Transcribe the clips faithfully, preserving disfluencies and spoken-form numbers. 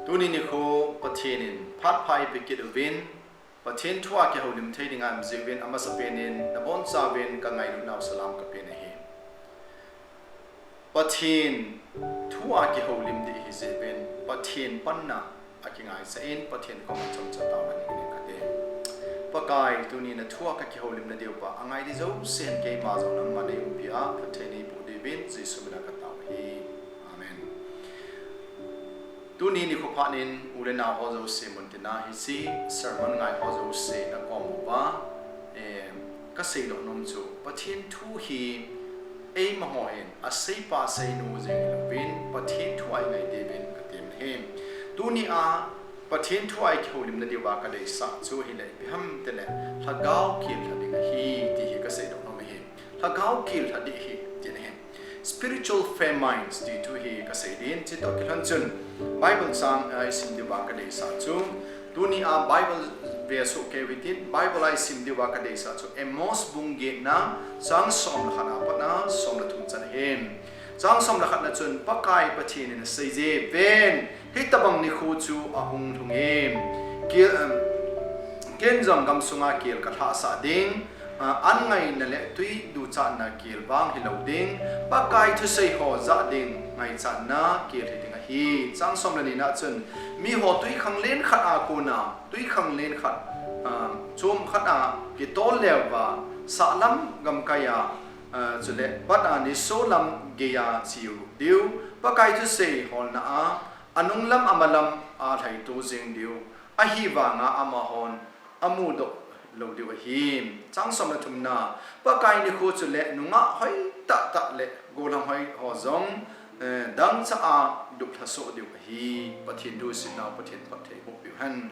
Tuni nikho Pathen in phat pha eipeh kit uvin, Pathen thu a kihoulim thei dinga eijui uvin, amasapen in nabonchauvin ka ngailutnau salam kapen ahi. Pathen thu a kihoulim ding ihi jeh uvin, Pathen panna a kingaisah in, Pathen koma chomcha taona nei kate. Pakai, tuni na thu a ka kihoulimna diuva, angai ding jouse hin keima jong nangman neiumpi a, phatthei neiboh diuvin, Jesu mina katao ahi. Amen. Tuni nikho phat in u le nao ho jouse muntina hiche sermon ngai ho jouse nakom uva, eh, kasei doh nom chu Pathen thu hi eima ho hin aseipa seinu jeng hilouvin Pathen thu a ingai diuvin katem ahi. Tuni a Pathen thu a ikihoulimna diuva kadeisah chu hileh ipi ham itile lhagao kel lha ding ahi ti hi kasei doh nom ahi. Lhagao kel lha ding ahi tina ahi. Spiritual famines ti thu hi kasei ding, chutoh kilhon chun Bible chang a isim diuva kadeisah chu, tuni a Bible vesoh kei uhitin, Bible a isim diuva kadeisah chu Amos bung getna chang som le khat a pat a som le thum chan ahi. Chang som le khat na chun Pakai Pathen in asei je, ven, hitobang nikho chu ahung lhung e. Kel, em, ken jong gamsunga kel kalhahsah ding, a, an ngaina le tui duchatna kel vang hilou ding, Pakai thusei ho jah ding ngaichatna kel hiding ahi. Chang som le ni na chun, miho twikhanglen khat a kona, twikhanglen khat, a, chom khat a kitol leuva, sahlam gamkai a, a, chule pat a nisolam geiya cheu diu, Pakai thusei holna a, anunglam amalam a lhaito jeng diu, ahivanga amahon amudoh lou diu ahi. Chang som le thum na, Pakai nikho chule nungah hoi tahtah le gollhang hoi ho jong, eh, dangchah a duplha soh diu ahi. Pathen thu simnau Pathen phattheiboh peuhen.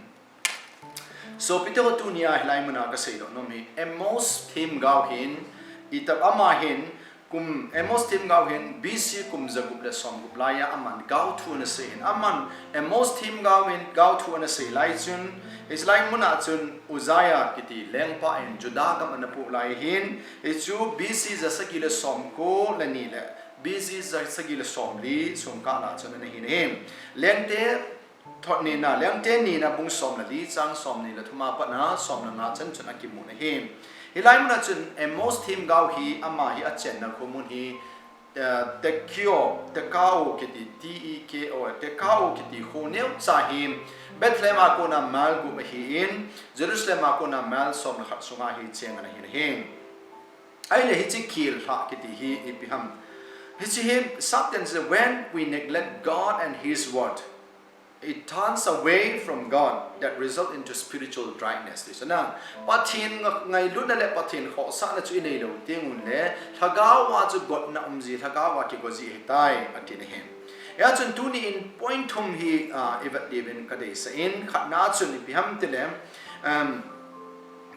Sopite ho, tuni a hilai muna kasei doh nom hi Amos themgao hin, itobang ama hin, kum, Amos themgao hin B C kum jagup le somgup laiya aman gaothu anasei hin. Aman Amos themgao hin gaothu anasei lai chun, hichelai muna chun Uzziah kiti lengpa in Judah gam anapoh lai hin, hichu B C jasagi le somko le ni le B C jasagi le somli sung kah a chun anahin ahi. Lengte Thotnina, Lengte nina bung som le li, chang somni le thum a pat a som le nga chan chun akimun ahi. Hilai muna chun Amos themgao hi, ama hi achenna khomun hi, eh, Tekoa, Tekoa kiti, T E K O A, Tekoa kiti kho neocha hi, Bethlehem a kona mile gup ahin, Jerusalem a kona mile som le khat sunga hi cheng anahin ahi. Ahile hiche kel lha kiti hi ipi ham? Hiche hi sapten chu, when we neglect God and His word, it turns away from God that result into spiritual dryness. Ti chu na, Pathen nga-, ngailutna le Pathen khohsahna chu inei lou teng un le, lhagao a chu gotna um ji, lhagao a kigo ji ahitai, ati na ahi. Hia chun tuni in point thum hi, ah, ivet diuvin kadeisah in, khatna chun ipi ham itile, um,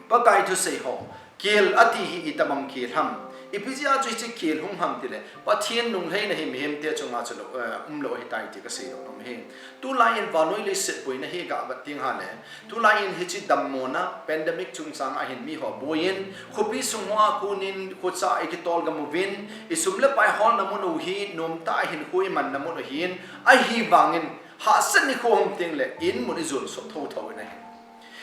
Pakai thusei ho, kel ati hi itobang kel ham? Ipi jeh a chu hiche kel hung ham itile, Pathen lunglhaina hi mihemte chunga chu lou, eh, umlou ahitai ti kasei doh nom ahi. Tulai in vannoi leiset boina hi gavet ding hile, tulai in hiche dammona pandemic chungchang a hin miho boiyin, khopi sung hoa konin khocha ikitol gam uvin, isum le pai holna mun u hi nomtah a hinkho imanna mun u ahin, ahivangin hahsat nikho um teng le in mun ijon sot thotho in ahi.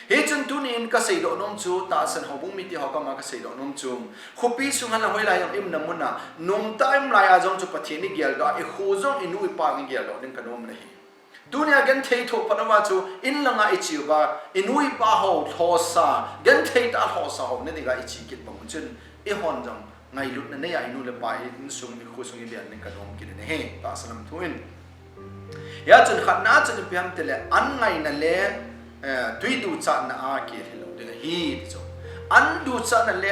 Hichun tuni in kasei doh nom chu, tahsan houbung mite ho koma kasei doh nom chu, khopi sung hen lang hoilai jong iumna muna, nomtah a ium lai a jong chu Pathen igel doh a, ikho jong inu ipa igel doh ding kanom ahi. Tuni a genthei thoh phat uva chu, in langa iche uva, inu ipa ho lhosa, genthei tah a lhosa houna dinga iche kit bang chun, eihon jong ngailutna nei a inu le pa, insung, ikho sung ibel ding kanom kit in ahi, tahsa lam thu in. Hia chun khatna chun ipi ham itile, an ngaina le, eh, tui duchatna a kel hilou ding ahi, ti chu. An duchatna le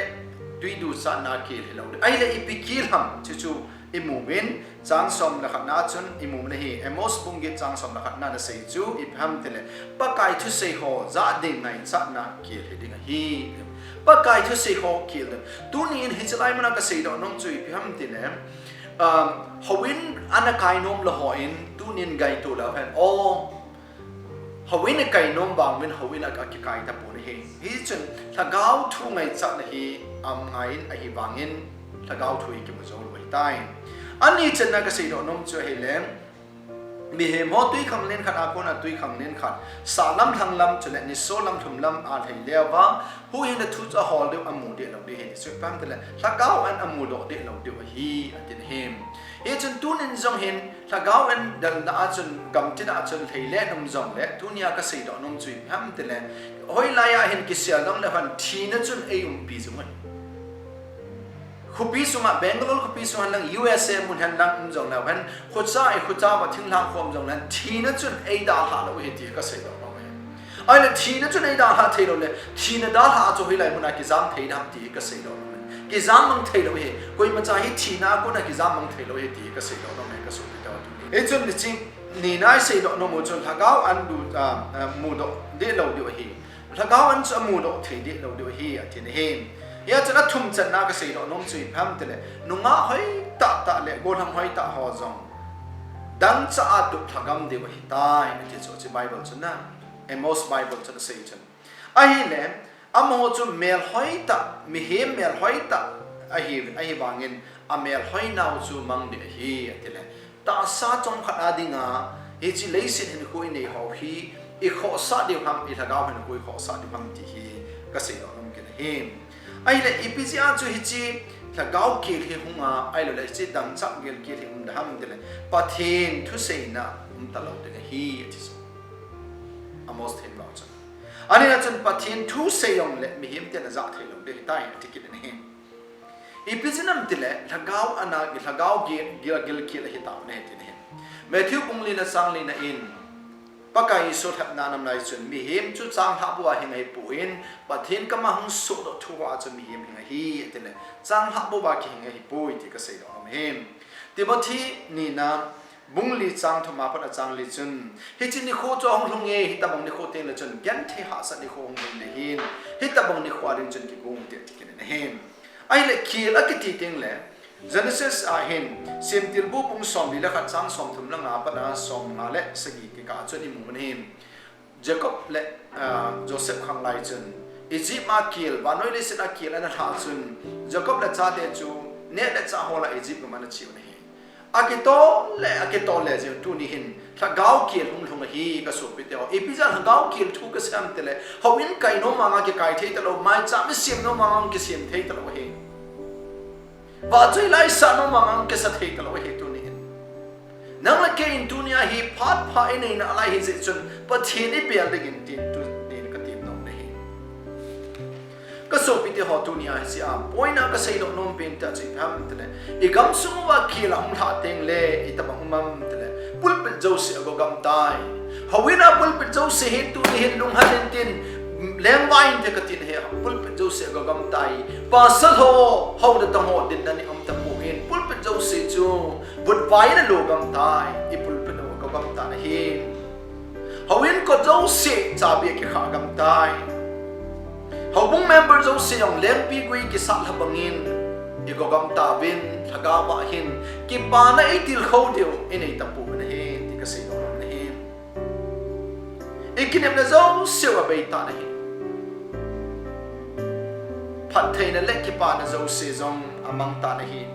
tui duchatna a kel hilou ding. Ahile ipi kel ham, chuchu imu uvin, chang som le khatna chun imu uvin ahi. Amos bung get chang som le khatna nasei chu ipi ham itile, Pakai thusei ho jah ding ngaichatna kel hiding ahi. Pakai thusei ho kel ding. Tuni in hichelai muna kasei doh nom chu ipi ham itile, um, houin ana kai nom lou hon, tuni in ngaito leu hen. O, houin akai nom vang uvin houin a, akikai tapon ahi. Hichun, lhagao thu ngaichatna hi, um, angai in ahivangin, lhagao thu hi kimu jou lou ahitai. Ani channa kasei doh nom chu ahile, Mihem ho twikhanglen khat a kona twikhanglen khat, sahlam lhanglam chule nisolam lhumlam a lhei leuva, huhhingna thu chu ahol diu, amu deh lou diu ahi ti chu ipi ham itile, Lhagao an amudoh deh lou diu ahi, atin ahi. Hichun tunin jong hin, Lhagao an dalna a chun, gamtina a chun lhei le nom jongle, tunia kaseidoh nom chu ipi ham itile, hoilai a hin kisel jongle hen thina chun eiumpi jing ahi. Khopi sunga, Bangalore khopi sunga lang, U S A mun hen lang um jongle hen, khocha, i khocha va thinglhang khom jongle hen, thina chun eidalhah lou ahi ti kaseidoh nom ahi. Ahile thina chun eidalhah thei loule, thina dalhah a chu hoilai muna kijam thei dem ti kaseidoh nom ahi. Kijam mang thei lou ahi. Koimacha hi thina a kona kijam mang thei lou ahi ti kaseidoh nom ahi, kasopi teho tuni. Hichun hiche nina iseidoh nom u chun Lhagao an du, a, a, mudoh deh lou diu ahi. Lhagao an chu amudoh thei deh lou diu ahi, atin ahi. Hichun athumchanna kaseidoh nom chu ipi ham itile, nungah hoitah tah le gollhang hoitah ho jong dangchah a tup lhagam diu ahitai, ati chu hiche Bible chun na, Amos Bible chun asei chun. Ahile, amaho chu mel hoitah, mihem mel hoitah ahi, ahivangin amel hoinau chu mang ding ahi, atile. Tahsa chomkhat a dinga, hiche leiset hinkho inei ho hi, ikhohsah diu ham, ilhagao hinkho ikhohsah diu ham ti hi kaseidoh nom kit ahi. Ahile, ipi jeh a chu hiche lhagao kel hi hunga, ahiloule hiche dangchah gel kel hi um dem ham itile, Pathen thuseina umta lou ding ahi, ati chu. Amos themgao chun. Anina chun Pathen thusei jongle mihem ten ajah thei lou ding ahitai, ati kit in ahi. Ipi jeh ham itile, lhagao ana, lhagao gel, gel, gel kel ahi tauvin ahi, tin ahi. Matthew bung lina chang lina in, Pakai Jesu lhepna nam lai chun, mihem chu changlhah bou a hing ahipoi, Pathen gam a hung sohdoh thu hoa chu mihem hing ahi, atile, changlhah bou a kihing ahipoi ti kaseidoh nom ahi. Timothy nina, bung li chang thum a pat a chang li chun, hiche nikho chu ahung lhung e, hitobang nikho tengle chun, genthei hahsat nikho hung lhung ding ahin, hitobang nikho a ding chun kigong ute, ati kit in ahi. Ahile kel akiti tengle, Genesis a hin, Semtilbu bung somli le khat chang somthum le nga a pat a somnga le sagi kikah a chun imu u ahi. Jacob le, ah, Joseph khanglai chun, Egypt a kel, vannoi leiset a kel ana lhah chun, Jacob le achate chu neh le chah hol a Egypt gam ana che u ahi. Akitol le, akitol le jeh un tuni hin, lhagao kel hung lhung ahi kasopi teho. Ipi jeh a lhagao kel thu kasei ham itile, houin kai nom vanga kikai thei talou, maicham isem nom vanga kisem thei talou ahi. Vahchoi la isah nom vanga kisah thei talou ahi tuni hin. Nang le kei in tunia hi phat pha inei nalai ahi jeh chun Pathen ibel dingin tin tuni in katem nom ahi. Kasopi teho tunia hiche a, boina kaseidoh nom pen tia chu ipi ham itile, igamsung uva kel ahung lhah tengle, itobang um ham itile, pulpit jouse agogam tai. Houin a pulpit jouse hi tuni hin lunghel intin, lengvai inte katin ahi, pulpit jouse agogam tai. Pastor ho, houin a tong ho dinna nei um tapon, pulpit jouse chu vutvai in alogam tai, i pulpit u agogam tan ahi. Houin kot jouse chabi akikhah gam tai. Houbung member jouse jong lengpi gui kisat lha bangin igogam tauvin, lhagao a hin kipana itilkhou diu inei tapouvin ahi, ti kaseidoh nom ahi. Ikinepna jouse u abei tan ahi. Phattheina le kipana jouse jong amang tan ahi.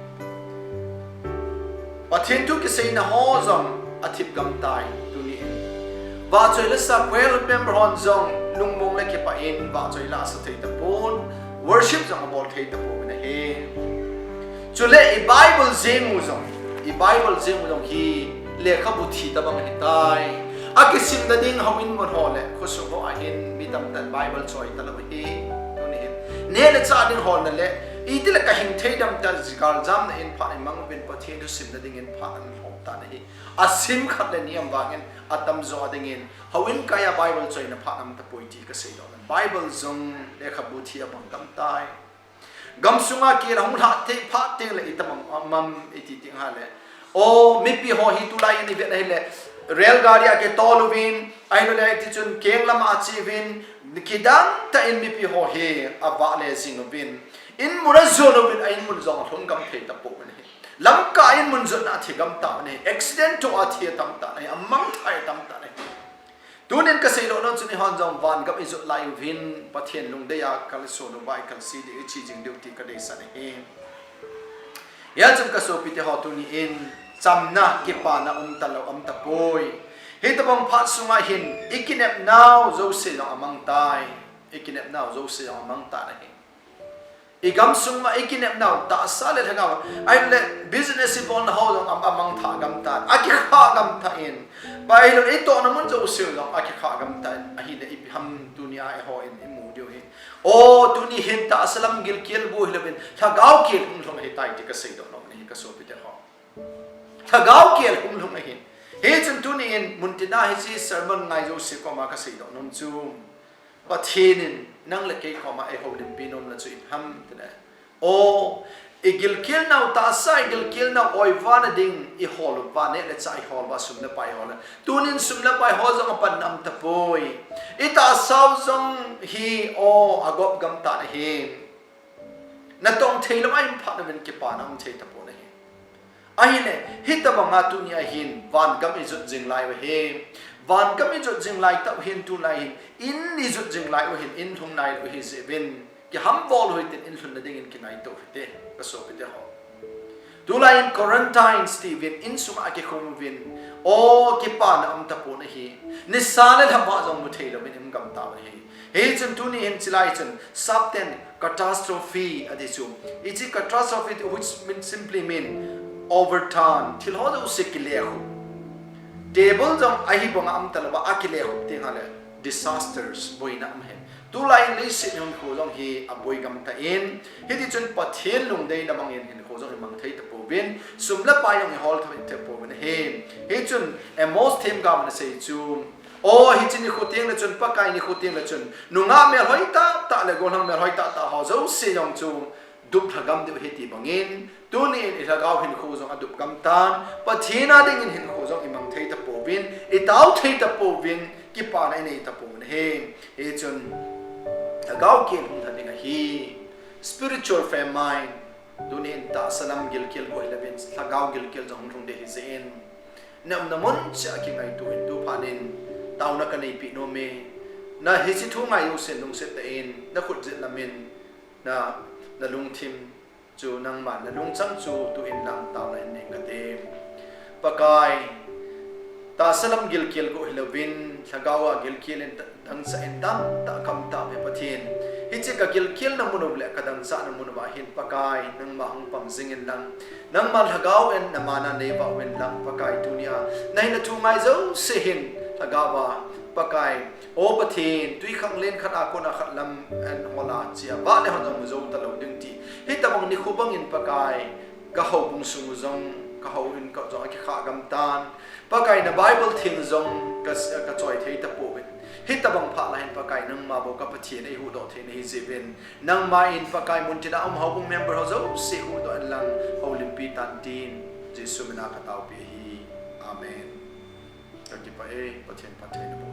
Pathen thu kiseina ho jong athip gam tai tuni in. Vahchoi le sa choir member hon jong lungmong le kipah in vahchoi la asa thei tapon, worship jong abol thei tapouvin ahi. Chule i Bible jeng u jong, i Bible jeng u jong hi lekhabu thi tabang ahitai. Akisimna ding houin mun ho le khosung ho a hin mi tamtah in Bible choi talou ahi. Tuni hin neh le chah ding holna le, itile kahing thei dem tia jikal jamna in phat imang uvin, Pathen thu simna dingin phat ana lhom tan ahi. Asim khat le ni am vangin atamjo a dingin houin kai a Bible choina phat aum tapoi ti kaseidoh nom. Bible jong lekhabu thi abang gam tai. Gamsunga kel ahung lhah thei phat tengle itobang um am iti teng hile, o, mipi ho hi tulai in ivet na hile, railgari a kitol uvin, ahilouleh hiti chun keng lama ache uvin, kidang tah in mipi ho hi avale jing uvin, inmun ajon uvin, a inmun jong alhung gam thei tapouvin ahi. Lamkah a inmun jotna athi gam tauvin ahi. Accident thoh a thi atam tan ahi. Amangthai atam tan ahi. Tunin kaseidoh nom chu eihon jong van gam ijot lai uvin, Pathen lungdei a kalson uva ikalse ding, iche jing diu ti kadeisah ahi. Hijeh chun kasopite ho, tuni in Chamna, kipana um talou, um tapoi. Hitobang phat sunga hin, ikinepnau jouse jong amang tai. Ikinepnau jouse jong amang tan ahi. Igam sunga ikinepnau, tahsa le lhagao, ahile business ibolna ho jong am-, amang tha gam tan. Akikha gam tan. Ahilou le itohna mun jouse jong akikha gam tan. Ahile ipi ham tunia eihon imu diu hi. O, tuni hin tahsa lam gilkel bou hilouvin, lhagao kel hung lhung ahitai ti kaseidoh nom ahi kasopite ho. Lhagao kel hung lhung ahi. Hichun tuni in muntina hiche sermon ngai jouse koma kaseidoh nom chu, Pathen in nang le kei koma eihoulimpi nomna chu ipi ham tile, o, igilkelnau tahsa, igilkelnau oiva na ding ihol uva, neh le chah ihol uva, sum le pai ihol uva. Tunin sum le pai ho jong apanna um tapoi. Itahsau jong hi, o, agop gam tan ahi. Natong theilou a um phat uvin kipana um thei tapon ahi. Ahile, hitobanga tunia hin, vangam ijot jing lai u ahi. Vangam ijot jing lai tah u hin tulai hin, in ijot jing lai u hin, in lhung nailou u ahi jeh uvin, kiham bol u hitin in lhunna dingin kingaito u hite, kasopite ho. Tulai in quarantine tiuvin, insunga kikhum uvin, o, kipana um tapon ahi. Nisa le lhava jong mu theilouvin um gam tauvin ahi. Hichun tuni hin chilai chun, sapten catastrophe ati chu. Hiche catastrophe ti, which mean, simply mean overturn. Thil ho jouse kilekhup. Table jong ahibanga um talouva, akilekhup teng hile disasters, boina um ahi. Tulai in leiset hinkho jong hi aboi gam tan, hitichun Pathen lungdeina bangin hinkho jong imang thei tapouvin, sum le pai jong ihol thei tapouvin ahi. Hichun Amos themgaovin asei chu, o, hiche nikho tengle chun, Pakai nikho tengle chun, nungah melhoi tahtah le gollhang melhoi tahtah ho jouse jong chu dup lhagam diu ahi ti bangin, tuni in ilhagao hinkho jong adup gam tan, Pathen a dingin hinkho jong imang thei tapouvin, itao thei tapouvin, kipana inei tapouvin ahi. Hichun lhagao kel hung lha ding ahi. Spiritual famine. Tuni in tahsa lam gilkel bou hilouvin, lhagao gilkel jong hung lhung ding ahi jeh in, naumna mun cheh a kingaito in, tuphat in taona kaneipeh nom e. Na hiche thu ngai jousen lungset tah in, nakhut jet lam in, na, nalungthim chu nangman nalungchang chu tuin lang taona in nei kate. Pakai, tahsa lam gilkel bou hilouvin, lhagao a gilkel in ta-, dangchah in tamtah kamtah uve Pathen. Hiche kagilkelna mun u le kadangchahna mun uva hin Pakai, nangma hung pang jing in lang, nangma lhagao in namana neivah uvin lang Pakai, tunia nahinna thu ngai jouse hin lhagao a Pakai, o Pathen, twikhanglen khat a kona khat lam in hol a chia vah le hon jong mu jou talou ding ti, hitobang nikho bangin Pakai, kahoubung sung u jong, kahou in ka jong akikhah gam tan. Pakai, na Bible theng jong ka, kachoi thei tapouvin, hitobang phat lai hin Pakai, nangma bou ka Pathen eihuhdoh thei nahi jeh uvin, nangma in Pakai, muntina um houbung member ho jouse huhdoh in lang houlimpi tan tin, Jesu mina kataopi ahi. Amen. Kakipah e, Pathen phattheina boh.